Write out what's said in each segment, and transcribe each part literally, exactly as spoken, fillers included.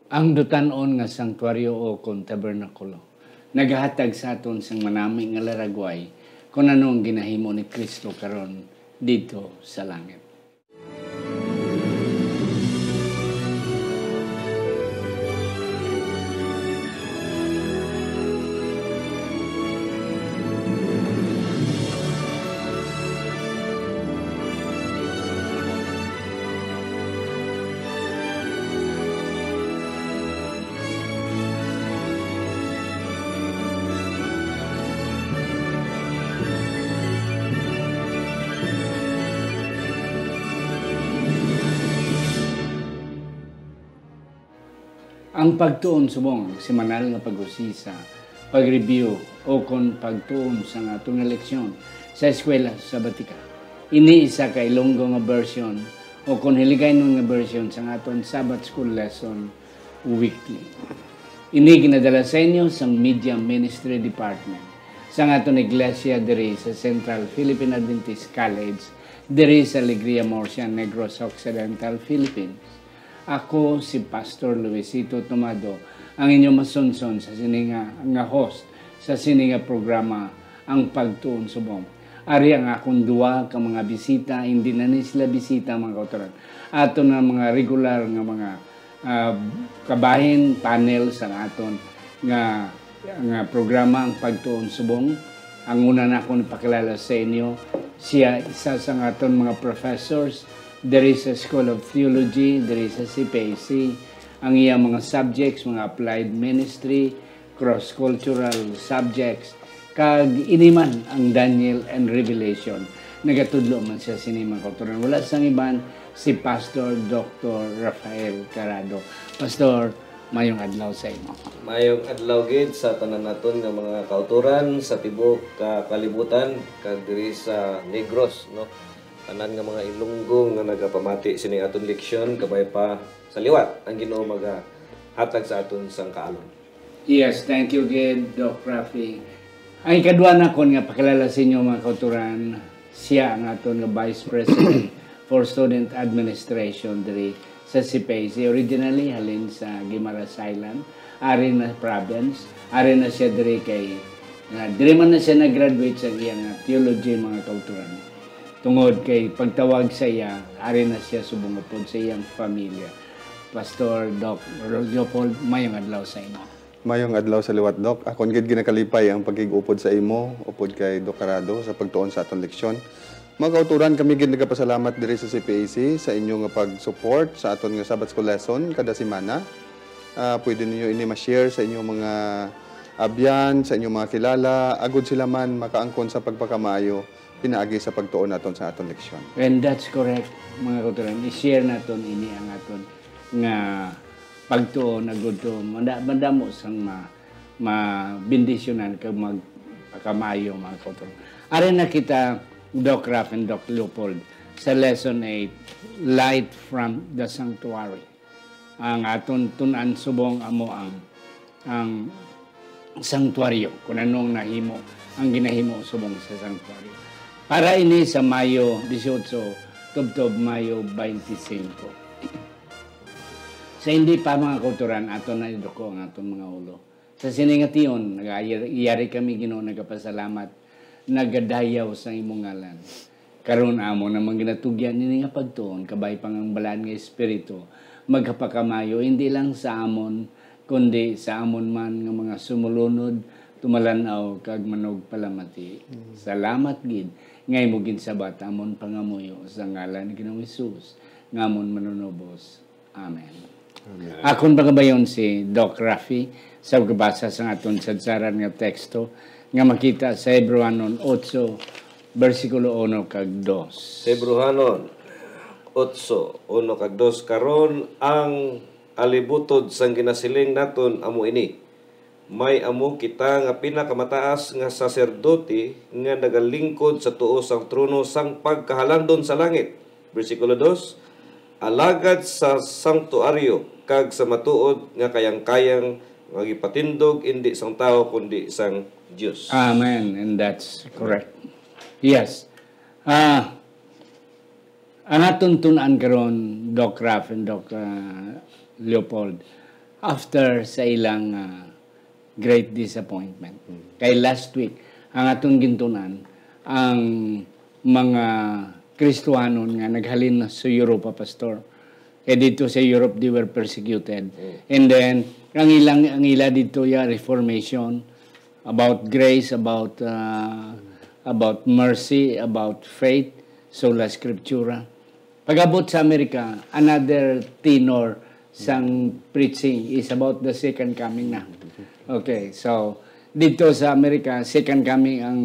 Ang dutan-on nga santuaryo o kon tabernakulo nagahatag sa aton sang manami nga laragway kon ano ang ginahimo ni Cristo karon didto sa langit. Ang pagtuon subong semanal nga pag-usisa, pag-review, o kon pagtuon sa aton nga leksyon sa eskwela sa Batika. Ini isa ka Ilonggo nga version o kon Hiligaynon nga version sa aton Sabbath School lesson weekly. Ini ginadala sa inyo sang Media Ministry Department sang aton iglesia diri sa Central Philippine Adventist College, diri sa Alegria, Murcia, Negros Occidental, Philippines. Ako si Pastor Luisito Tomado, ang inyo masunson sa sini nga, nga host sa sini nga programa, Ang Pagtuon Subong. Ari ang akon duwa ka mga bisita, hindi na ni sila bisita, mga kautoran. Ato na mga regular nga mga, ah, kabahin, panel sa aton nga, nga programa, Ang Pagtuon Subong. Ang una na akong ipakilala sa inyo, siya isa sa aton mga professors diri sa School of Theology, diri sa C P A C. Ang iyang mga subjects, mga applied ministry, cross-cultural subjects, kag ini man ang Daniel and Revelation. Nagatudlo man siya sini, mga kautoran. Wala sang iban, si Pastor Doctor Rafael Carado. Pastor, mayong adlaw sa imo. Mayong adlaw gid sa tanan naton nga mga kautoran sa tibuok ka kalibutan kag diri sa Negros, no? Tanan nga mga Ilonggo nga nagapamati sini aton leksyon, kabay pa sa liwat ang Ginoo magahatag sa aton sang kaalon. Yes, thank you gid, Doc Rafi. Ang ikadua nakon nga pakilala sa inyo, mga kautoran, siya ang aton nga Vice President for Student Administration diri sa C P A C. Originally, halin sa Guimaras Island, ari na province, ari na siya diri kay, nga diri man na siya nag-graduate sa iyang, ah, theology, mga kautoran. Tungod kay pagtawag sa iya, ari na siya subong upod sa iyang pamilya. Pastor Doc Leopold, mayong adlaw sa imo. Mayong adlaw sa liwat, Doc. Akon gid ginakalipay ang pakig-upod sa imo, upod kay Doc Carado, sa pagtuon sa aton leksyon. Mga kautoran, kami gid nagapasalamat diri sa C P A C sa inyo nga pag-support sa aton nga Sabbath School lesson kada semana. Ah, pwede ninyo ini ma-share sa inyong mga abyan, sa inyong mga kilala, agod sila man makaangkon sa pagpakamaayo pinaagi sa pagtuon naton sa aton leksyon. And that's correct, mga kautoran. I-share naton ini ang aton nga pagtuon, agud to mada-, madamo sang ma-, mabendisyonan kag magpakamaayo, mga kautoran. Ari na kita, Doc Raf and Doc Leopold, sa Lesson eight, Light from the Sanctuary. Ang aton tun-an subong amo ang, ang sanctuaryo, kung ano ang nahimo, ang ginahimo subong sa sanctuaryo. Para ini sa Mayo dieciocho, tubtob Mayo twenty-cinco. Sa hindi pa, mga kautoran, aton na iduko ang aton mga ulo. Sa sini nga tion, nagayari kami, Ginoo, nagapasalamat, nagadayaw sa imong ngalan. Karon amo namang ginatugyan ini nga pagtuon, kabay pa nga ang Balaan nga Espiritu magapakamayo, hindi lang sa amon, kundi sa amon man nga mga sumulunod, tumalan-aw, kag manugpalamati. Mm. Salamat gid nga imo ginsabat amon pangamuyo sa ngalan ni Ginoong Hesus nga amon Manunubos. Amen. Amen. Akon pangabayon si Doc Rafi sa pagbasa sa aton sadsaran nga teksto nga makita sa Hebreohanon otso, bersikulo uno kag dos. Hebreohanon otso, uno kag dos. Karon, ang alibutod sang ginasiling naton amo ini: may amo kita nga pinakamataas nga saserdote nga nagalingkod sa tuo sang trono sang pagkahalandon sa langit. Bersikulo dos, alagad sa santuaryo kag sa matuod nga kayangkayang nga gipatindog indi sang tawo kundi sang Dios. Amen. And that's correct. Yes. Ah, ang aton tun-an karon, Doc Raf and Doc, ah, Leopold, After sa ilang, ah, great disappointment. Kay last week, ang atong gintunan, ang mga Kristohanon nga naghalin na sa Europa, Pastor. Kay dito sa Europe, they were persecuted. And then, ang ilang, ang ila dito ya reformation, about grace, about, ah, about mercy, about faith, sola scriptura. Pag-abot sa Amerika, another tenor sang preaching is about the second coming na. Okay, so dito sa Amerika, second coming ang,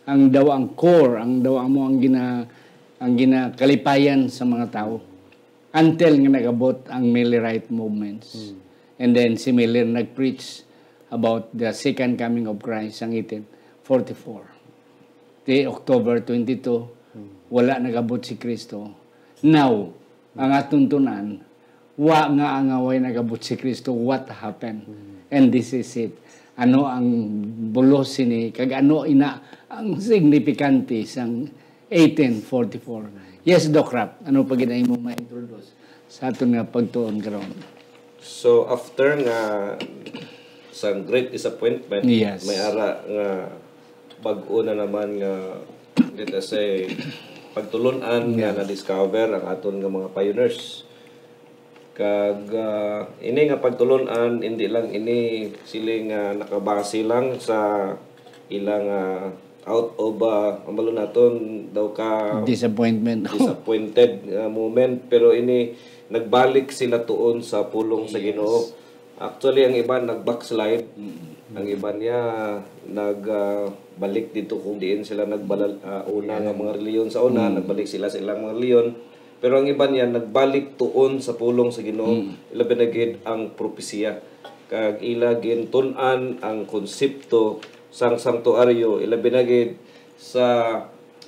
ang daw ang core, ang daw amo ang gina-, ang ginakalipayan sa mga tao. Until nga nag-abot ang Millerite movements. And then si Miller nag-preach about the second coming of Christ sang eighteen forty-four. Di October twenty-two, wala nag-abot si Kristo. Now, ang atong tun-an, wa nga ang away nag-abot si Kristo, what happened? And this is it. Ano ang bulos sini, kag ano ina ang signifikante sang eighteen forty-four? Yes, Doc Rap, ano pa gid ang imo ma-introduce sa aton nga pagtuon karon? So, after nga sa great disappointment, Yes. may ara nga bag-o na naman nga, let us say, pagtulon-an nga Yes. na-discover ang aton nga mga pioneers. Kag ah, ini nga pagtulon-an, hindi lang ini siling nga nakabase lang sa ilang ah, out of, ah, ang balo naton daw ka Disappointment. disappointed uh, moment, pero ini nagbalik sila tuon sa pulong sa Yes. Ginoo. Actually, ang iban nag-backslide. Ang iban niya nag ah, balik dito kung diin sila nagbalal ah, una nga mga reliyon sa una, nagbalik sila sa ilang mga reliyon. Pero ang iban niya nagbalik tuon sa pulong sa Ginoo, ilabi na gid ang propesiya. Kag ila gintun-an ang konsepto sang santuaryo, ilabi na gid sa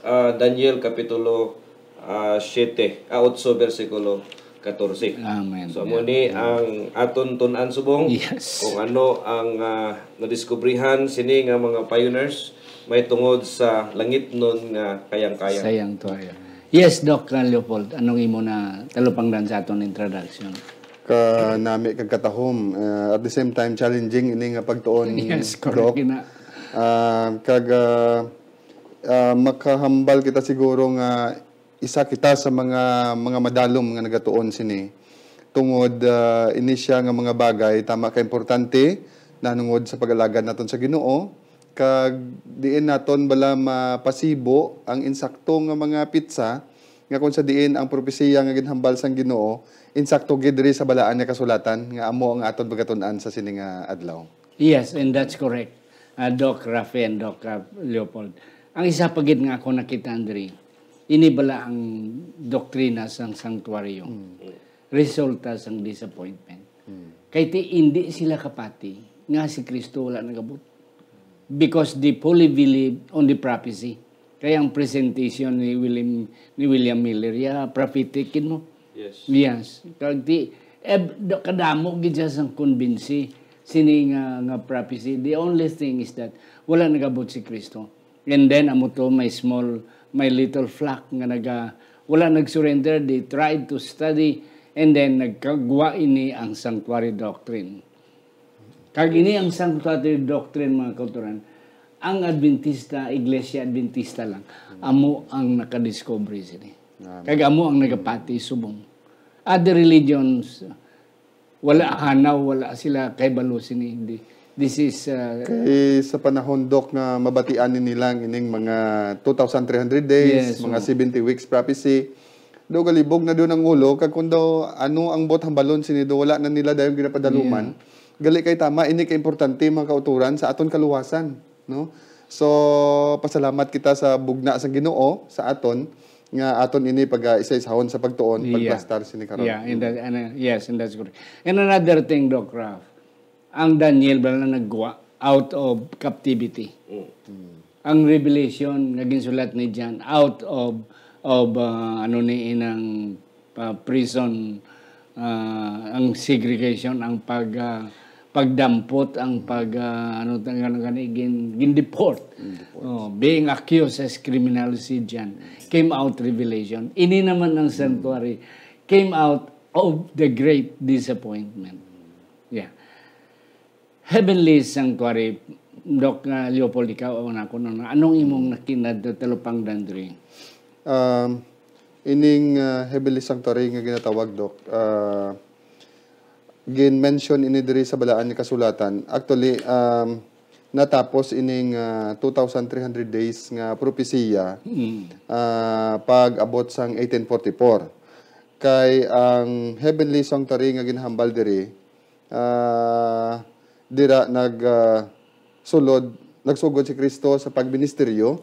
ah, Daniel kapitulo ah, siete, ah, otso, bersikulo katorse. Amen. So, amo ni ang aton tun-an subong Yes. kung ano ang ah, nadiskubrihan sini nga mga pioneers may tungod sa langitnon nga kayang-kayang. Sayang to ayo. Yes, Doc Leopold, anong imo na talupangdan sa aton introduction? Kanami kag katahom. Uh, at the same time, challenging ini nga pagtuon, Yes, Doc. correct na. Ah, kag ah, ah, makahambal kita siguro nga isa kita sa mga mga madalom nga nagatuon sini. Tungod ah, ini siya nga mga bagay tama ka importante nanungod sa pag-alagad naton sa Ginoo, kag diin naton bala mapasibo ang insakto nga mga pitsa nga kung sa diin ang propesiya nga ginhambal sang Ginoo insakto gid diri sa balaan nga kasulatan nga amo ang aton pagatun-an sa sini nga adlaw. Yes, and that's correct. Uh, Doc Rafi and Doc uh, Leopold. Ang isa pa gid nga ako nakita diri, ini bala ang doktrina sang sanctuaryo. Resulta sang disappointment. Kay ti hindi sila kapati nga si Kristo wala nagabot. Because they fully believe on the prophecy. Kaya ang presentation ni William ni William Miller, yeah, prophetic, you know? Yes. Yes. Kag ti, eh, da- kadamo gid siya sang kumbinsi sini nga, nga prophecy. The only thing is that wala nagabot si Kristo. And then, amo to, may small, may little flock nga naga, wala nag-surrender. They tried to study, and then nagkagwa ini ang sanctuary doctrine. Kag ini ang sanctuary doctrine, mga kautoran, ang Adventista, Iglesia Adventista lang, amo ang nakadiscovery sini. Kag amo ang nagapati subong. Other religions, wala hanaw, wala sila kahibalo sini. Di- This is, uh, Kay sa panahon, Doc, nga mabatian ni nilang ining mga two thousand three hundred days, Yes, mga oo. seventy weeks prophecy, do galibog na doon ang ulo, kag kung daw ano ang buot hambalon sini do, wala na nila dayon ginapadaluman. Gali kay tama, ini ka importante, mga kauturan, sa aton kaluwasan, no? So, pasalamat kita sa bugna sa Ginoo sa aton nga aton ini pag-isa-isahon sa pagtuon, Yeah. pagplastar sini karon. Yeah, and that, and, uh, yes, and that's correct. And another thing, Doc Ralph, ang Daniel bala nagguwa out of captivity. Ang Revelation nga ginsulat ni John out of of uh, ano ni inang uh, prison, uh, ang segregation, ang pag uh, pagdampot, ang pag uh, ano tang ano gani gin, gin-deport. Oh, being accused as criminal si John, came out Revelation. Ini naman ang sanctuary came out of the great disappointment. Yeah. Heavenly Sanctuary, Doc, uh, Leopold, ikaw, o na ko, no, anong imong nakinad talupangdan diri? Um, ining uh, Heavenly Sanctuary nga ginatawag, Doc, uh, gin-mention ini diri sa Balaan nga Kasulatan. Actually, um, natapos ining uh, two thousand three hundred days nga propesiya uh, pag-abot sang eighteen forty-four. Kay ang Heavenly Sanctuary nga ginhambal diri, uh, dira nag uh, sulod, nagsugod si Kristo sa pagministeryo,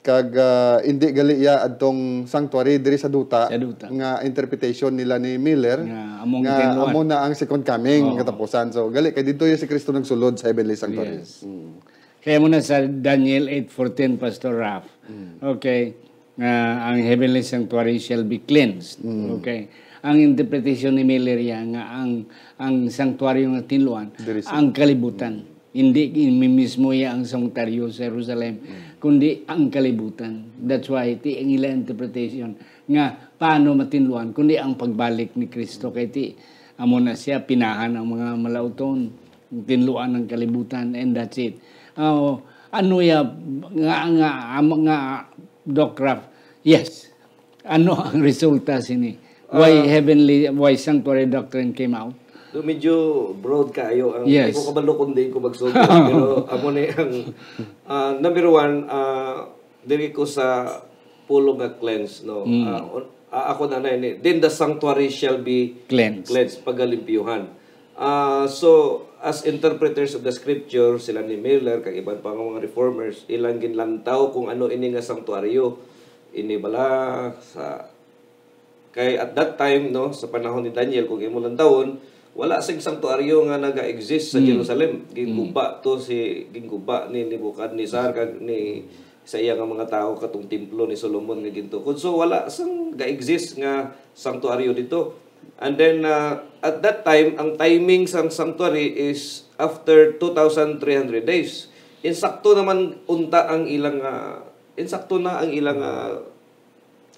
kag uh, indi gali iya adtong sanctuary diri sa duta, Sa duta. Nga interpretation nila ni Miller Nga among nga tinluan. Amo na ang second coming, Oo. Katapusan. So gali kay dito yung si Kristo nagsulod sa heavenly sanctuary. Yes. Mm. Kaya mo na sa Daniel eight fourteen, Pastor Raf. Okay. Nga ang heavenly sanctuary shall be cleansed. Okay. Ang interpretation ni Miller yan nga ang ang sanctuary nga tinluan, Diri sa- ang kalibutan. Hindi mismo iya ang sanctuary sa Jerusalem, kundi ang kalibutan. That's why ti ang ila interpretation nga paano matinluan kundi ang pagbalik ni Kristo kay ti amo na siya pinahan ang mga malauton, tinluan ang kalibutan, and that's it. Oh, ano ya nga nga amo nga Doc Raf? Yes. Ano ang resulta sini? Why heavenly, why sanctuary doctrine came out? So, medyo broad kaayo ang Yes. Di ko kabalo kung di ko magsugod. Pero amo ni ang ah, number one, ah, diri ko sa pulong nga cleanse, no. Ah, on- ah, ako na na ini. Then the sanctuary shall be Cleansed. Cleansed, pagalimpyuhan. Ah, so as interpreters of the scripture, sila ni Miller kag iban pa nga mga reformers, ilang ginlantaw kung ano ini nga sanctuaryo. Ini bala sa Kay at that time, no, sa panahon ni Daniel, kung imo lantawon, wala sing sanctuaryo nga naga-exist sa Jerusalem. Ginguba to si ginguba ni Nebuchadnezzar kag ni sa iya nga mga tawo katong templo ni Solomon nga gintukod. So wala sang ga-exist nga sanctuaryo dito. And then uh, at that time, ang timing sang sanctuary is after two thousand three hundred days. Insakto naman unta ang ilang uh, insakto na ang ilang uh,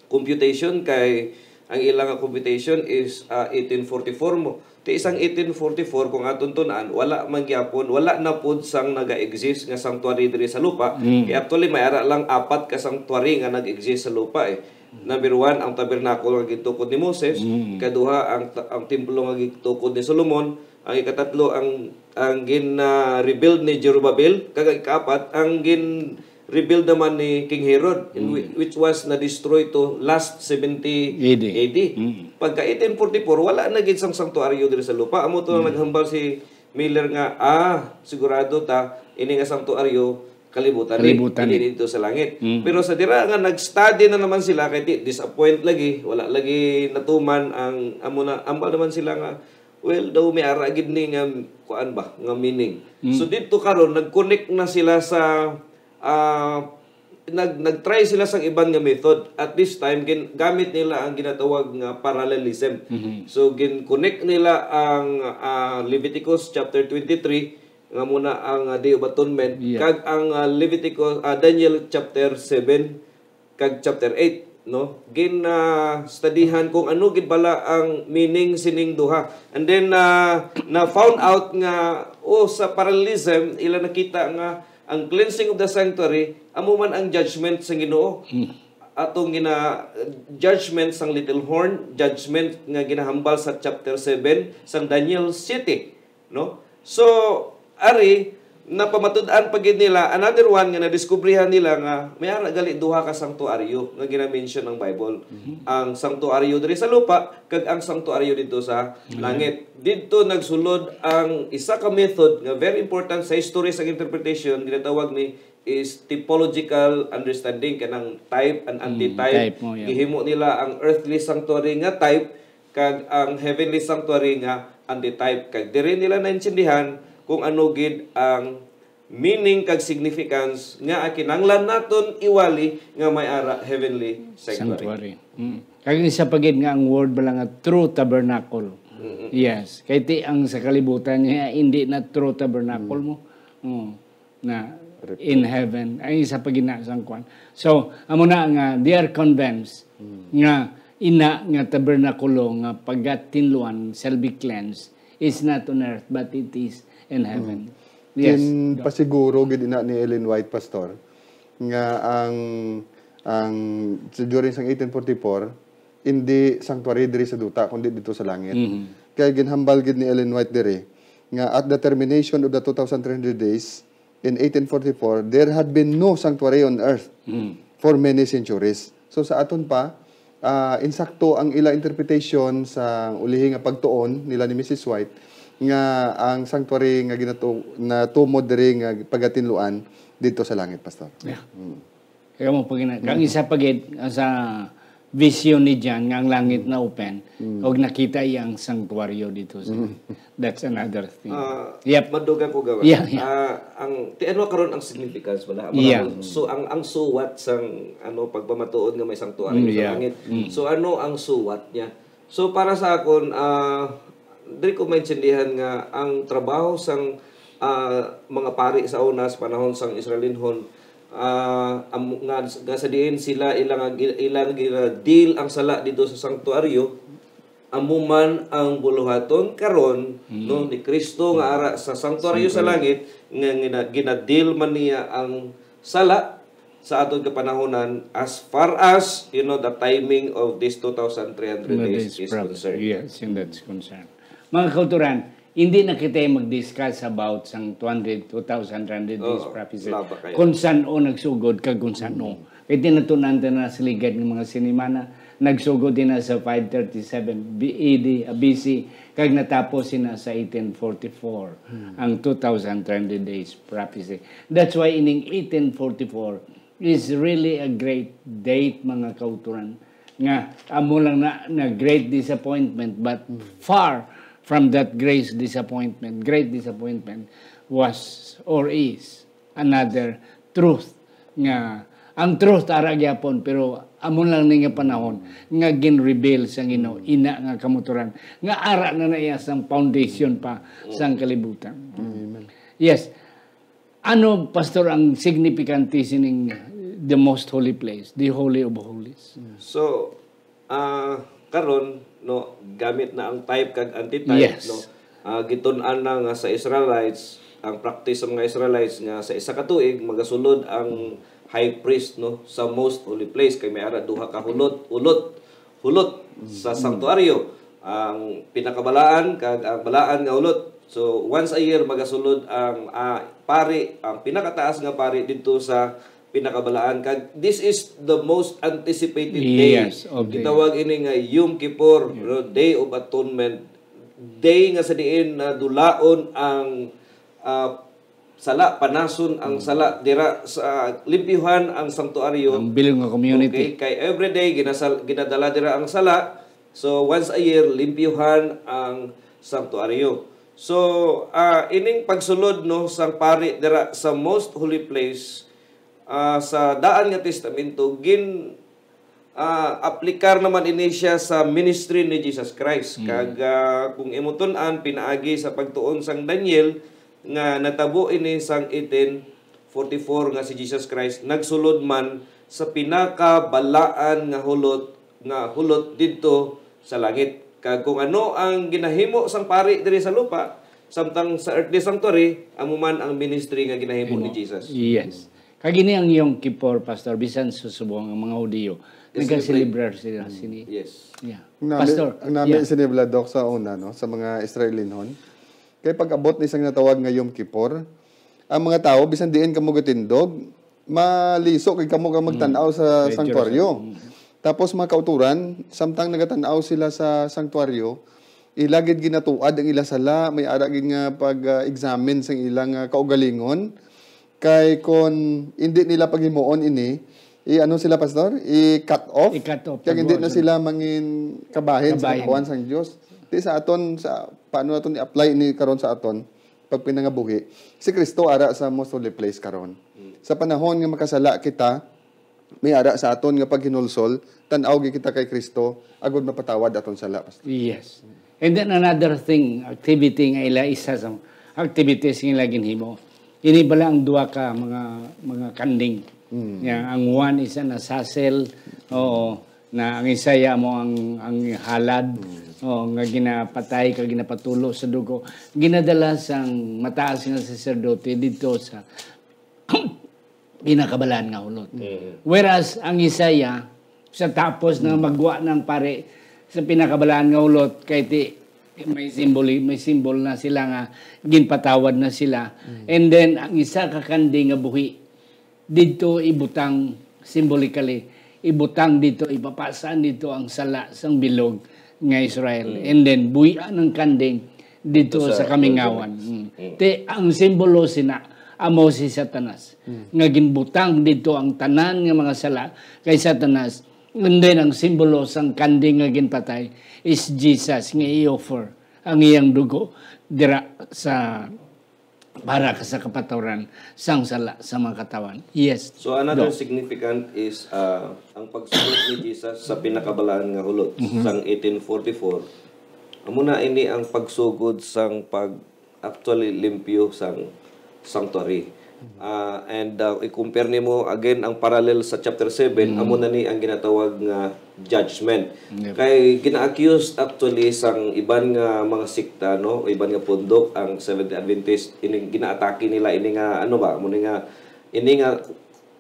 computation kay ang ila nga computation is ah, eighteen forty-four mo. Ti isang eighteen forty-four, kung aton tun-an, wala man gyapon, wala na pud sang naga-exist nga sanctuary diri sa lupa. Kay actually, may ara lang apat ka sanctuary nga nag-exist sa lupa eh. Number one, ang tabernakulo nga gitukod ni Moses. Ikaduha, ang, ang templo nga gitukod ni Solomon. Ang ikatatlo, ang, ang gin-rebuild ni Jerubabel. Kag ang ikaapat, ang gin rebuild naman ni King Herod, in whi- which was na-destroy to last seventy A D. A D. Pagka eighteen forty-four, wala na gid sang sanctuaryo diri sa lupa. Amo to ang naghambal si Miller nga, ah, sigurado ta, ini nga sanctuaryo, kalibutan, Kalibutan ni, ni. Hindi dito sa langit. Pero sa dira nga nag-study na naman sila, kay di, disappoint lagi, wala lagi natuman ang, amo na, ambal naman sila nga, well, daw may ara gid ni nga, kuan ba, nga meaning. So dito karon, nag-connect na sila sa ah, nag nag-try sila sa iban nga method. At this time, gin, gamit nila ang ginatawag nga parallelism. So gin-connect nila ang ah, Leviticus chapter twenty-three nga muna ang ah, Day of Atonement Yeah. Kag ang ah, Leviticus ah, Daniel chapter seven kag chapter eight, no? Gin ah, studihan kung ano gid bala ang meaning sining duha. And then ah, na found out nga, oh, sa parallelism ila nakita nga ang cleansing of the sanctuary amo man ang judgment sa Ginoo. Atong gina judgment sang little horn, judgment nga ginahambal sa chapter seven sang Daniel city, no? So, ari, napamatud-an pa gid nila another one nga nadiskubrihan nila nga may ara gali duha ka sanctuaryo nga gina-mention ang Bible. Ang sanctuaryo diri sa lupa kag ang sanctuaryo didto sa langit. Didto nagsulod ang isa ka method nga very important sa history sa interpretation, ginatawag ni is typological understanding, kanang type and antitype. Type mo, yeah. Gihimo nila ang earthly sanctuary nga type kag ang heavenly sanctuary nga antitype. Kag diri nila naintindihan kung ano gid ang meaning kag significance nga kinahanglan naton iwali nga may ara heavenly sanctuary. Sanctuary. Mm. Kag isa pa gid nga ang word bala nga true tabernacle. Yes. Kay ti ang sa kalibutan niya, hindi na true tabernacle mo. Mm. Na in heaven. Ay, isa pa gid na sang kwan. So, amo na nga, they are convinced nga ina nga tabernakulo nga pagatinluan shall be cleansed. It's not on earth, but it is in heaven. Yes. Ginpasiguro gid ina ni Ellen White, Pastor, nga ang ang sa during sang eighteen forty-four, hindi sanctuary diri sa duta, kundi dito sa langit. Kaya ginhambal gid ni Ellen White diri nga at the termination of the two thousand three hundred days in eighteen forty-four, there had been no sanctuary on earth for many centuries. So sa aton pa, ah, insakto ang ila interpretation sa ulihi nga pagtuon nila ni Missus White nga ang sanctuary nga ginatu- natumod diri nga pagatinluan dito sa langit, Pastor. Yeah. Kaya mo pag ina-, kang isa pa gid, ah, sa vision ni John nga ang langit na open, og nakita iya ang sanctuaryo dito sa, that's another thing. Ah, Yep. Madugang ko gawa. Yeah, yeah. Ah, ang ti ano karon ang significance wala. Yeah. So ang ang suwat sang ano pagpamatuod nga may sanctuary Mm, sa yeah. langit. So ano ang suwat niya? So para sa akon ah diri ko maintindihan nga ang trabaho sang ah, mga pari sa una sa panahon sang Israelinhon ah, am- nga, nga sa diin sila ilang ilang gina-deal ang sala dito sa sanctuaryo amo man ang buluhaton karon no ni Kristo nga ara sa sanctuaryo sa langit nga gina- gina-deal man niya ang sala sa aton kapanahonan as far as you know the timing of this two thousand three hundred Nga days this is problem. concerned. Yes, and that's concerned. Mga kauturan, hindi na kita mag-discuss about sang two hundred, two thousand three hundred days Oo, prophecy. laba kayo. Kung saan o nagsugod kag kung saan o. Kay tinatunan ta na sa ligad ng mga sinimana, nagsugod din na sa five thirty-seven B- A D, ah, B C, kag natapos sina sa eighteen forty-four ang two thousand three hundred days prophecy. That's why ining eighteen forty-four is really a great date, mga kauturan, nga amo lang na, na great disappointment, but far from that great disappointment, great disappointment was or is another truth nga ang truth ara gyapon, pero amo lang ni nga panahon nga gin-reveal sa Ginoo ina nga kamuturan nga ara na na iya sang foundation pa sang kalibutan. Yes. Ano, Pastor, ang significante sining the most holy place, the Holy of Holies? So, ah karon no, gamit na ang type kag antitype Yes. no. Ah, gitun-an na nga sa Israelites, ang practice sa mga Israelites nga sa isa ka tuig magasulod ang high priest no sa most holy place kay may ara duha ka hulot, ulot, hulot sa sanctuaryo, ang pinakabalaan kag ang balaan nga hulot. So once a year magasulod ang ah, pari, ang pinakataas nga pari didto sa pinakabalaan kag this is the most anticipated day. Yes, of the Gitawag ini nga Yom Kippur, no, Day of Atonement, day nga sa diin na dulaon ang ah, sala, panason ang sala dira sa limpyuhan ang sanctuaryo. Ang bilog nga community. Okay, kay every day ginasal, ginadala dira ang sala. So once a year limpyuhan ang sanctuaryo. So ah, ining pagsulod no sang pari dira sa most holy place ah, sa daan nga testamento gin ah, aplikar naman ini siya sa ministry ni Jesus Christ. Kag ah, kung imo tun-an pinaagi sa pagtuon sang Daniel nga natabo ini sang eighteen forty-four nga si Jesus Christ nagsulod man sa pinakabalaan nga hulot nga hulot didto sa langit. Kag kung ano ang ginahimo sang pari diri sa lupa, samtang sa earthly sanctuary, amo man ang ministry nga ginahimo ni Jesus. Yes. Kag ini ang Yom Kippur, Pastor, bisan sa subong ang mga Hudiyo, nagka-celebrar sila sini. Yes. Yeah. Ang nami, Pastor, ang nami yeah. Sinibla, Doc, sa una, no, sa mga Israelinhon. Kay pag-abot ni sang natawag nga Yom Kippur, ang mga tawo, bisan diin kamo gatindog, maliso kay kamo kang magtan-aw sa Kay sanctuaryo. Jerusalem. Tapos mga kauturan, samtang nagatan-aw sila sa sanctuaryo, ila gid ginatuad ang ila sala, may ara gid nga pag-examine sang ilang ah, kaugalingon. Kay kon hindi nila paghimuon ini, i-ano sila, Pastor? I-cut off? I-cut off. Kaya hindi na Taguan sila mangin kabahin sa Kabahin. kakuan sang Diyos. Di sa aton, sa paano naton i-apply ini karon sa aton pagpinangabuhi? Si Kristo ara sa most holy place karon. Sa panahon nga makasala kita, may ara sa aton nga paghinulsol, tan-aw gyud kita kay Kristo, agud mapatawad aton sala, Pastor. Yes. And then another thing, activity nga ila isa sa activities nga ila ginhimo. Ini bala ang duha ka mga mga kanding. Nga ang one is an azazel, oo, na ang isa ya mo ang ang halad. Oh, nga ginapatay kag ginapatulo sa dugo, ginadala sang mataas nga saserdote didto sa pinakabalaan nga hulot. Mm. Whereas ang Isaiah, sa tapos na magwa ng pare sa pinakabalaan nga hulot, kay ti may simbol, may simbol na sila nga ginpatawad na sila. Mm. And then ang isa ka kanding nga buhi didto ibutang, symbolically, ibutang didto, ipapasaan didto ang sala sang bilog nga Israel. Mm. And then buhian ang kanding didto Sa sa kamingawan. Wilderness. Mm. Mm. Ti ang simbolo sina amo si Satanas, Mm. nga ginbutang didto ang tanan nga mga sala kay Satanas. And then ang simbolo sang kanding nga ginpatay is Jesus nga i-offer ang iyang dugo dira sa para ka sa kapatawaran sang sala sa mga katawan. Yes. So, another Doc. significant is, ah, ang pagsugod ni Jesus sa pinakabalaan nga hulot Mhm. sang eighteen forty-four. Amo na ini ang pagsugod sang pag actually limpyo sang sanctuary. Ah, and, ah, i-compare nimo again ang parallel sa chapter seven, Mm. amo na ni ang ginatawag nga judgment. Yep. Kay gina-accuse actually sang iban nga mga sekta, no, o iban nga pundok ang Seventh Day Adventist, ini ginaatake nila ini nga, ano ba, mo ni nga, ini nga,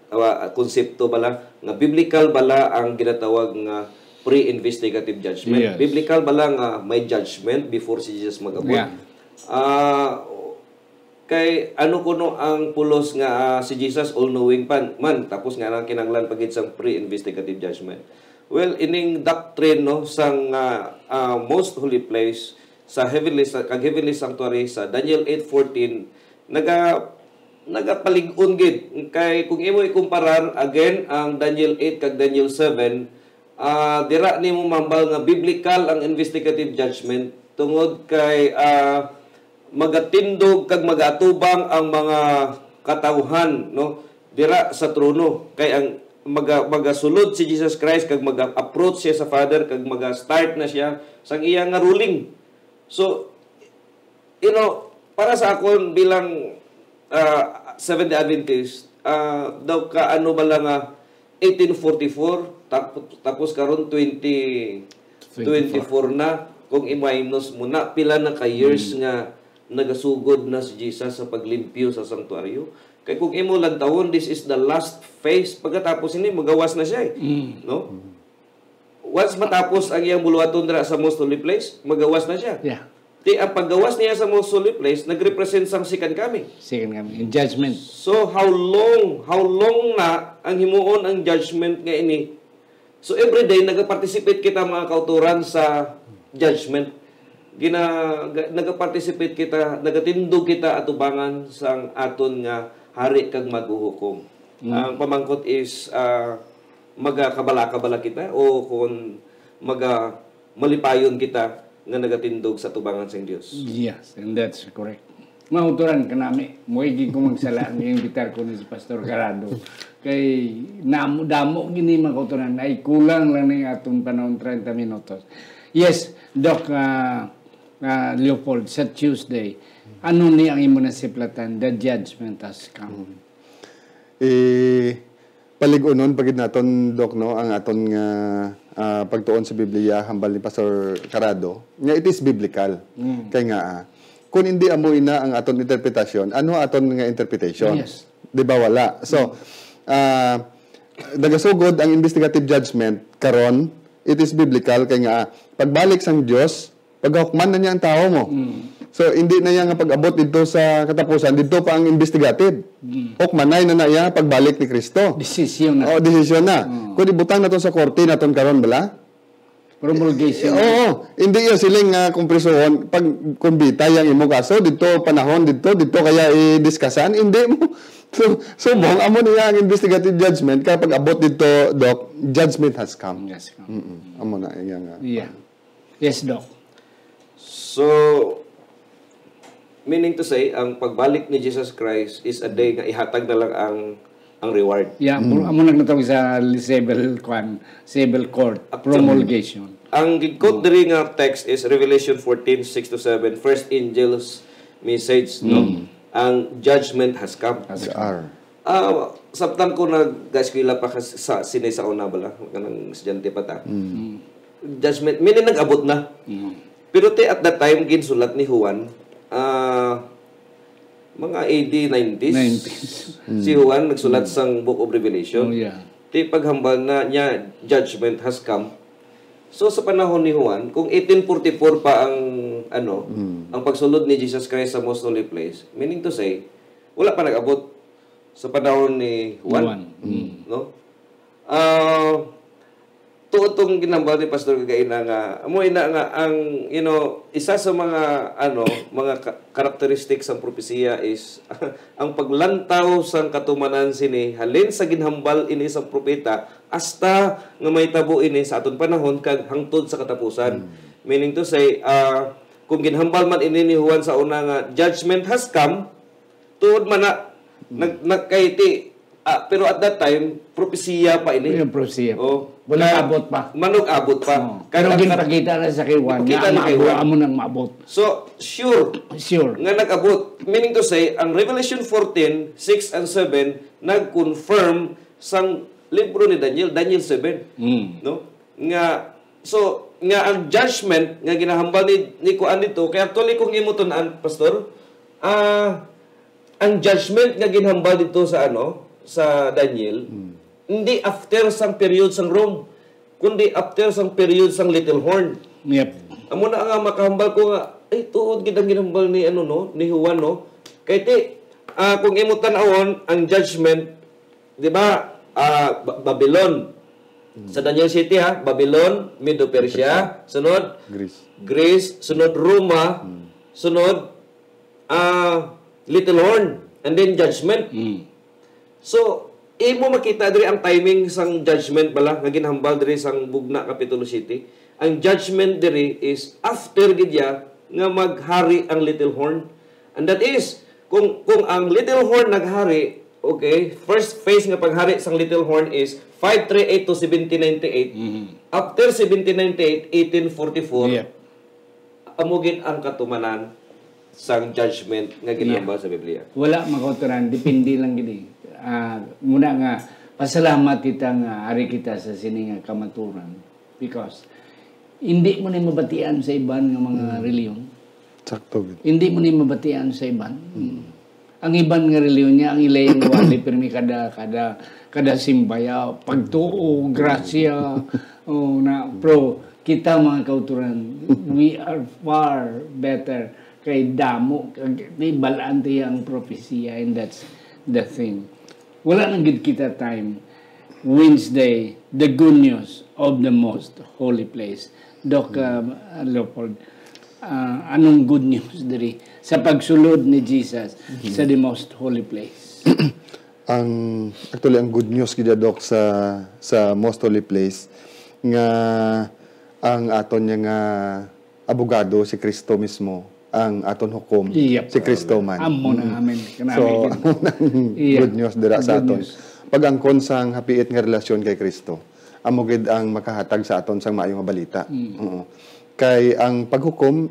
ah, konsepto bala nga biblical bala ang ginatawag nga pre-investigative judgment. Yes. Biblical bala nga may judgment before si Jesus mag-abot? Yeah. Ah, kay ano kuno ang pulos nga, ah, si Jesus all-knowing pa man, tapos nga nang kinahanglan pa gid sang pre-investigative judgment? Well, ining doctrine, no, sang, ah, ah, most holy place sa heavenly, sa kag heavenly sanctuary sa Daniel eight fourteen, naga-, nagapalig-on gid. Kay kung imo ikumparar again ang Daniel eight kag Daniel seven, ah, dira nimo mahambal nga biblical ang investigative judgment tungod kay, ah, magatindog kag magaatubang ang mga katawhan, no, dira sa trono. Kay ang maga-, magasulod si Jesus Christ kag maga-approach siya sa Father kag maga-start na siya sang iya nga ruling. So, you know, para sa akon bilang, ah, Seventh-day Adventist, ah, daw ka ano ba lang nga eighteen forty-four, tap-, tapos karon twenty twenty-four na, kung i-minus mo na, pila na ka years Mm. nga nagasugod na si Jesus sa paglimpyo sa sanctuaryo. Kay kung imo lantawon, this is the last phase. Pagkatapos ini, magawas na siya eh. Mm. No? Once matapos ang iyang buluhaton dira sa most holy place, magawas na siya. Yeah. Ti ang paggawas niya sa most holy place, nagrepresent sang second coming. Second coming, in judgment. So, how long, how long na ang himuon ang judgment nga ini? So, every day, nagaparticipate kita, mga kauturan, sa judgment. Gina-, ga-, nagaparticipate kita, nagatindog kita atubangan sang aton nga hari kag maghuhukom. Mm. Ang pamangkot is, ah, magakabalaka bala kita o kung maga-, malipayon kita nga nagatindog sa tubangan sang Dios. Yes, and that's correct. Mga kauturan, kanami, muwi gid ko magsala ang imbitar ko ni si Pastor Carado. Kay namo, damo gini, mga kauturan, ay kulang lang ning atong panahon, treinta minutos. Yes, Doc, ah, ah, Leopold, sa Tuesday, ano ni ang imo nasiplatan? The judgment has come. Mm. Eh, palig-unon pa gid naton, Doc, no, ang aton nga, ah, pagtuon sa Biblia, hambal ni Pastor Carado, nga it is biblical. Mm. Kay nga, ah, kung hindi amo ina ang aton interpretasyon, ano aton nga interpretation? Yes. Di ba wala? So, Mm. ah, nagasugod ang investigative judgment karon, it is biblical kay nga, ah, pagbalik sang Dios, paghukman na niya ang tawo mo. Mm. So, hindi na niya nga pag-abot dito sa katapusan, dito pa ang investigative. Mm. Hukmanay na na iya pagbalik ni Kristo. Desisyon na. Oo, desisyon na. Mm. Kung ibutang naton sa korte naton karon, bala? Promulgation. Oo, hindi iya siling nga kung prisuhon, pag kumbita yang imo kaso, dito panahon, dito, dito kaya i-discussan, hindi mo. So, subong, amo niya ang investigative judgment, kaya pag-abot dito, Doc, judgment has come. Yes, come. Mm-mm. Amo na, iya nga. Yeah. Yes, Doc. So, meaning to say, ang pagbalik ni Jesus Christ is a day nga ihatag na lang ang, ang reward. Yeah, Mm. amo nang natawag sa civil, kwan, civil court, Actually, promulgation. Ang gig-quote Mm. diri nga text is Revelation fourteen, six to seven, first angel's message, no? Mm. Ang judgment has come. Has The come. hour. Ah, samtang ko nag-eskwela pa kas-, sa, sini sa una bala, kanang estudyante pa ta. Mm. Mm. Judgment, meaning nag-abot na. Mm. Pero ti at that time, ginsulat ni Juan, ah, mga A D nineties. Nineties. Si Juan nagsulat sang Book of Revelation. Oh, yeah. Ti paghambal na niya, "Judgment has come." So sa panahon ni Juan, kung eighteen forty-four pa ang ano, ang pagsulod ni Jesus Christ sa most holy place, meaning to say, wala pa nag-abot sa panahon ni Juan, Juan. Mm. no? Ah, tuod tong ginhambal ni Pastor kagaina nga, amo ina nga ang, you know, isa sa mga, ano, mga ka- characteristics sang propesiya is ang paglantaw sang katumanan sini halin sa ginhambal ini sang propeta hasta nga mahitabo ini sa aton panahon kag hangtod sa katapusan. Meaning to say, ah, kung ginhambal man ini ni Juan sa una nga judgment has come, tuod man na nag, nagkaiti, ah, pero at that time, propesiya pa ini. Yung propesiya pa. Oh. Wala abot pa. Manug-abot pa. Oh. Pero Kag- ginpakita na sa kay Juan. Ginpakita Nga na kay maabo Juan. amo nang maabot. So, sure Sure. nga nag-abot. Meaning to say, ang Revelation fourteen, six and seven, nag-confirm sang libro ni Daniel, Daniel seven. Mm. No? Nga, so, nga ang judgment nga ginahambal ni, ni Kuan dito, kaya actually kung imo tun-an, Pastor, ah, ang judgment nga ginhambal dito sa ano, sa Daniel, hindi after sang period sang Rome, kundi after sang period sang little horn. Yep. Amo na nga makahambal ko nga, ay, tuod gid ang ginhambal ni, ano, no, ni Juan, no? Kay ti, ah, kung imo tan-awon, ang judgment, di ba, ah, Ba- Babylon. Sa Daniel City, ha, Babylon, Medo-Persia, sunod, Greece. Greece, sunod, Roma, sunod, ah, little horn, and then judgment. Mm. So, imo makita diri ang timing sang judgment bala nga ginhambal diri sang Bugna Kapitulo siyete. Ang judgment diri is after gid ya nga maghari ang little horn. And that is, kung kung ang little horn naghari, okay, first phase nga paghari sang little horn is five three eight to seventeen ninety-eight. Mhm. After seventeen ninety-eight, eighteen forty-four, Yep. amo gid ang katumanan sang judgment nga ginhambal sa Biblia. Wala makauturan, depende lang gid. Ah, muna nga pasalamat kita nga ari kita sa sini nga kamaturan because hindi mo ni mabatian sa iban nga mga reliyon. Sakto gid. Hindi mo ni mabatian sa iban. Ang iban nga reliyon niya, ang ilay ang wali, pirmi kada, kada, kada simbaya, pagtuo, grasya, oh, na, pero kita mga kauturan, we are far better kay damo, kag di balaan tiya ang propesiya, and that's the thing. Wala nang gid kita time. Wednesday, the good news of the most holy place. Doc uh, Leopold, uh, anong good news diri sa pagsulod ni Jesus sa the most holy place? Ang actually ang good news gid, Doc, sa sa most holy place nga ang aton niya nga abogado si Kristo mismo ang aton hukom. Yep. Si Kristo man. Amo na, amen. Kanami So, gid. amo nang Yeah. good news dira Ang sa good aton. News. Pag-angkon sang hapiit nga relasyon kay Kristo, amo gid ang makahatag sa aton sang maayo nga balita. Oo. Kay ang paghukom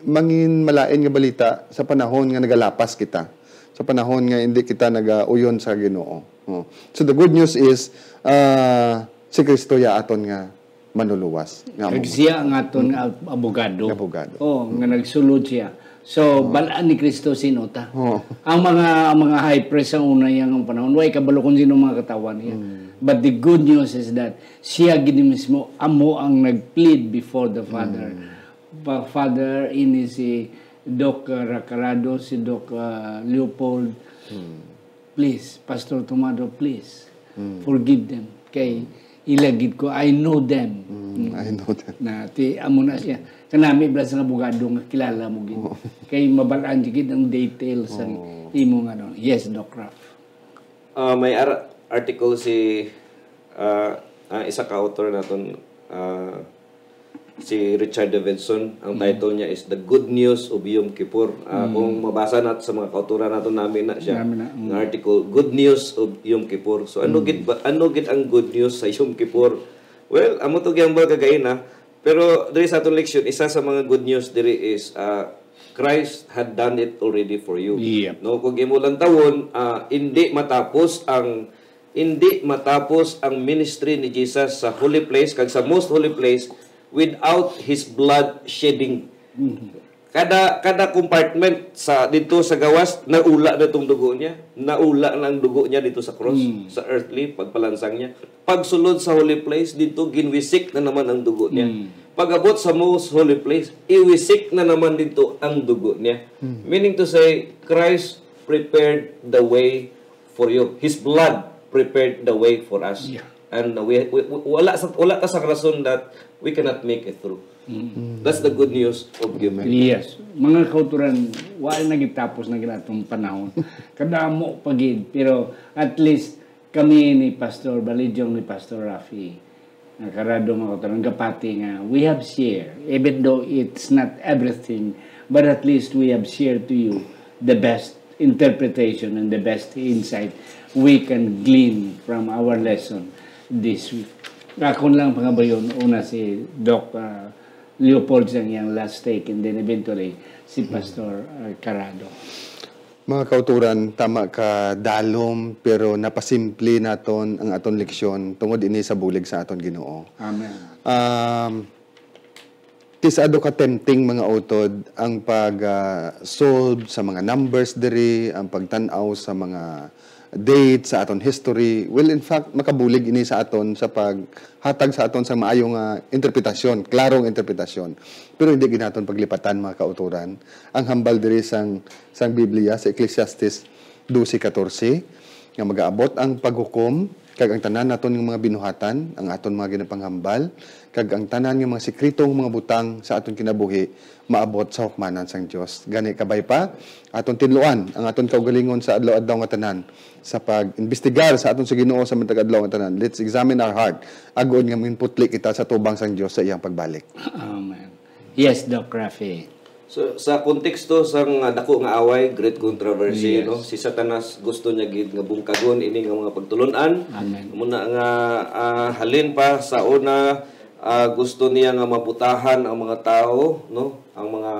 mangin malain nga balita sa panahon nga nagalapas kita, sa panahon nga hindi kita nagauyon sa Ginoo. Oo. So the good news is, ah, si Kristo ya aton nga manuluwas. Nga Kag amo- siya ang aton ab- abogado. Abogado. Oh, nga nagsulod siya. So, balaan ni Kristo sino ta. Oh. Ang mga ang mga high priest sa una yang panahon, way kabalo kung sino mga katawan niya. But the good news is that siya gid mismo amo ang nag-plead before the Father. Pa- Father, ini si Doc uh, Racarado, si Doc uh, Leopold. Please, Pastor Tomado, please forgive them. Kay ilagid ko, I know them. Mm, I know that. Na ti amo na siya. Kanami bala sa abogado nga kilala mo gid. Kay mabalaan gid ang details sa imo nga ano. Yes, Doc Ralph. Ah, may ar- article si ah, ah, isa ka author naton, ah, si Richard Davidson. Ang title niya is The Good News of Yom Kippur. Ah, kung mabasa nato sa mga kauturan nato, nami na siya. Nami na, mm. Nga article, Good News of Yom Kippur. So ano gid ba, ano gid ang good news sa Yom Kippur? Well, amo to gihambal kagaina. Pero diri sa atong leksyon, isa sa mga good news diri is ah, Christ had done it already for you. Yep. No, kung imo lang tawon, ah, hindi matapos ang hindi matapos ang ministry ni Jesus sa holy place kag sa most holy place without his blood shedding. Kada kada compartment sa dito sa gawas, naula na itong dugo niya. Naula na ang dugo niya dito sa cross, sa earthly pagpalansang niya. Pagsulod sa holy place, dito ginwisik na naman ang dugo niya. Pag-abot sa most holy place, iwisik na naman dito ang dugo niya. Meaning to say, Christ prepared the way for you. His blood prepared the way for us. Yeah. And we, we, we- wala sa wala ta sa rason that we cannot make it through. That's the good news of giving. Yes. Mga kauturan, wala na gitapos na ginatong panahon. Kadamo pa gid, pero at least kami ni Pastor Balidyong, ni Pastor Rafi, nga karado, mga kauturan, gapati nga we have shared, even though it's not everything, but at least we have shared to you the best interpretation and the best insight we can glean from our lesson this week. Akon lang pangabayon, una si Doc, ah, Leopold sang iyang last take, and then eventually si Pastor, ah, Carado. Mga kauturan, tama ka dalom, pero napasimple naton ang aton leksyon tungod ini sa bulig sa aton Ginoo. Amen. Um, ti sa ado ka tempting, mga utod, ang pag ah, solve sa mga numbers diri, ang pagtan-aw sa mga date sa aton history. Well, in fact, makabulig ini sa aton sa paghatag sa aton sa maayo nga interpretasyon, klarong interpretasyon. Pero hindi gid naton paglipatan, mga kauturan, ang hambal diri sang sang Biblia sa Ecclesiastes doce catorce, nga magaabot ang paghukom, kag ang tanan naton nga mga binuhatan, ang aton mga ginapanghambal, kag ang tanan nga mga sikretong mga butang sa aton kinabuhi maabot sa hukmanan sang Dios. Gani, kabay pa, aton tinluan ang aton kaugalingon sa adlaw-adlaw nga tanan sa pag-imbestigar sa aton sa Ginoo sa matag adlaw nga tanan. Let's examine our heart, agod nga minputli kita sa tubang sang Dios sa iyang pagbalik. Amen. Yes, Doc Rafi. So, sa konteksto sang ah, dako nga away, great controversy, Yes. no? Si Satanas gusto niya gid nga bungkagon ini nga mga pagtulon-an. Amen. Muna nga ah, halin pa sa una, ah, gusto niya nga mabutahan ang mga tawo, no? Ang mga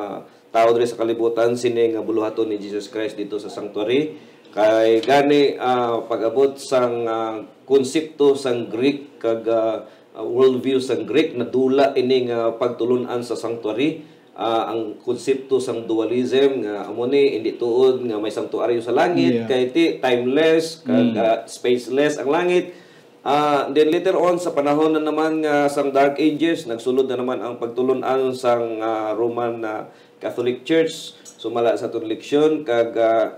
tawo diri sa kalibutan sini nga buluhaton ni Jesus Christ dito sa sanctuary. Kay gani ah, pag-abot sang ah, konsepto sang Greek kag ah, ah, worldview sang Greek, nadula ini nga pagtulon-an sa sanctuary. Ah, ang konsepto sang dualism nga amo ni hindi tuod nga may sanctuaryo sa langit, Yeah. kay ti timeless kag Mm. ah, spaceless ang langit. Ah, then later on, sa panahon na naman nga sang Dark Ages, nagsulod na naman ang pagtulon-an sang ah, Roman ah, Catholic Church. Sumala sa aton leksyon, kag ah,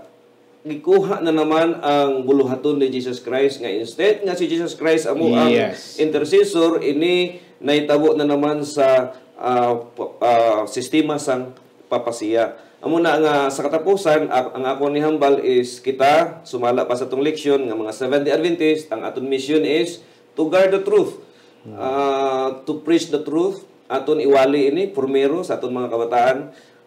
gikuha na naman ang buluhaton ni Jesus Christ, nga instead nga si Jesus Christ amo ang Yes. intercessor, ini nahitabo na naman sa ah, p- ah, sistema sang papasiya. Amo na nga sa katapusan, ak- ang akon ihambal is kita, sumala pa sa atong leksyon, nga mga Seventh-day Adventist, ang aton mission is to guard the truth, ah, to preach the truth, aton iwali ini primero sa aton mga kabataan,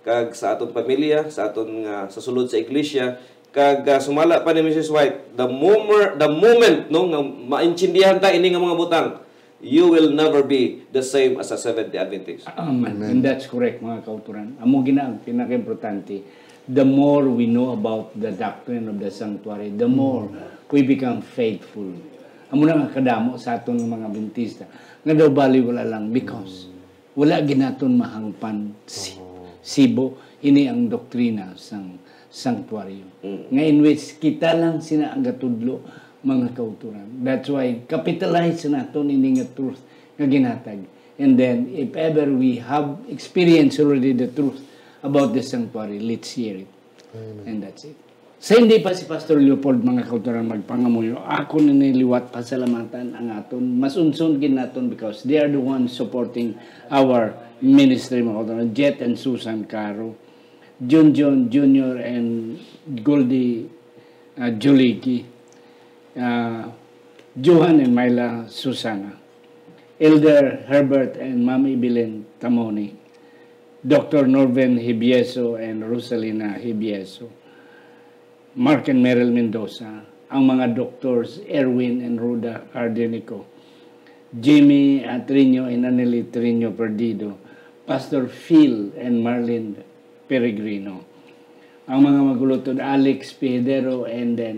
kag sa aton pamilya, sa aton nga sa sulod sa iglesia, kag ah, sumala pa ni Missus White, the moment, the moment, no, nga maintindihan ta ini nga mga butang, you will never be the same as a Seventh-day Adventist. Amen. And that's correct, mga kauturan. Amo gina ang pinakaimportante. The more we know about the doctrine of the sanctuary, the more we become faithful. Amo na nga kadamo sa aton nga mga Adventista nga daw bali wala lang because wala ginaton mahangpan si, sibo ini ang doktrina sang sanctuary. Nga in which kita lang sina ang gatudlo, mga kauturan. That's why capitalize naton ini nga truth nga ginhatag. And then, if ever we have experienced already the truth about the sanctuary, let's hear it. And that's it. Sa hindi pa si Pastor Leopold, mga kauturan, magpangamuyo, ako nini liwat pasalamatan ang aton. Mas unson gid naton because they are the ones supporting our ministry, mga kauturan. Jet and Susan Caro, Junjun Junior and Goldie uh, Juligi, uh, Johan and Myla Susana, Elder Herbert and Ma'am Evelyn Tamoni, Doctor Norvin Hibieso and Rosalina Hibieso, Mark and Meryl Mendoza, ang mga doctors Erwin and Rhoda Cardinico, Jimmy uh, Triño and Annelie Triño Perdido, Pastor Phil and Marlene Peregrino, ang mga magulutod Alex Pedro and then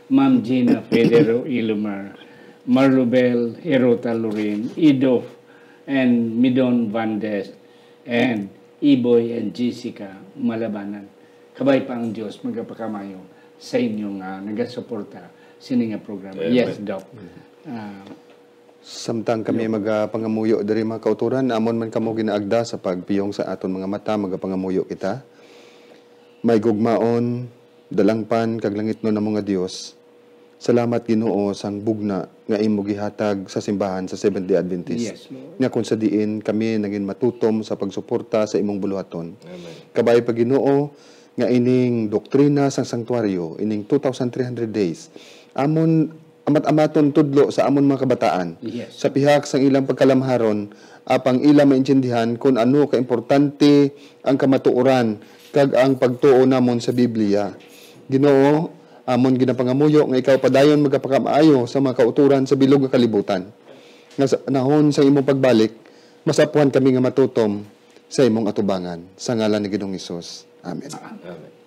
Ma'am Gina Pedro Ilumar, Marlubel Hirota Lorin, Idof and Midon Vandes, and Iboy and Jessica Malabanan. Kabay pa ang Dios magapakamayo sa inyo nga nagasuporta sini nga programa. Amen. Yes, Doc. Ah, Samtang kami magapangamuyo diri, mga kauturan, amon man kamo ginaagda sa pagpiyong sa aton mga mata, magapangamuyo kita. May gugmaon, dalangpan, kag langitnon namo nga Dios. Salamat, Ginoo, sang bugna nga imo gihatag sa simbahan sa Seventh-day Adventist. Yes, Lord. Nga kung sa diin kami nangin matutom sa pagsuporta sa imong buluhaton. Amen. Kabay pa, Ginoo, nga ining doktrina sang sanctuaryo, ining two thousand three hundred days, amon amat-amaton tudlo sa amon mga kabataan. Yes. Sa pihak sang ilang pagkalamharon, apang ila maintindihan kung ano kaimportante ang kamatuoran kag ang pagtuo namon sa Biblia. Ginoo, amon ginapangamuyo nga ikaw padayon magapakamaayo sa mga kauturan sa bilog nga kalibutan. Nga sa panahon sang imong pagbalik, masapuhan kami nga matutom sa imong atubangan. Sa ngalan ni Ginoong Hesus. Amen. Amen.